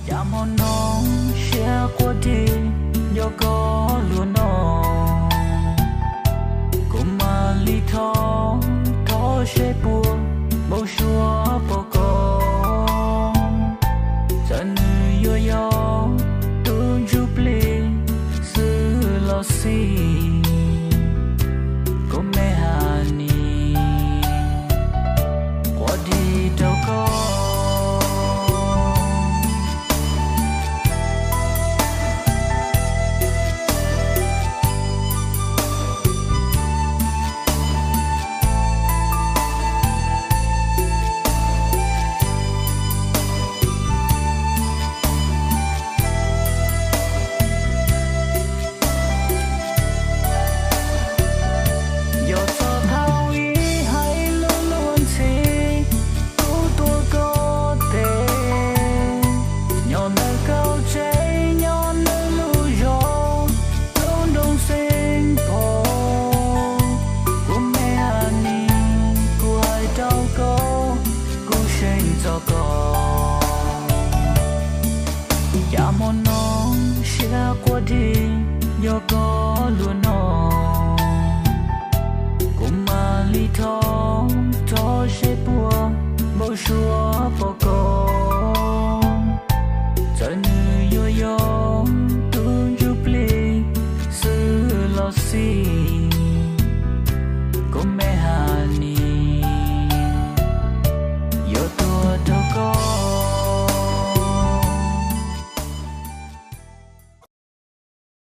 Cas hmo no siab quaj dig, nco koj luag no, kuv mam li thov, thov seb puas npau suav pom koj, txawm nws yuav yog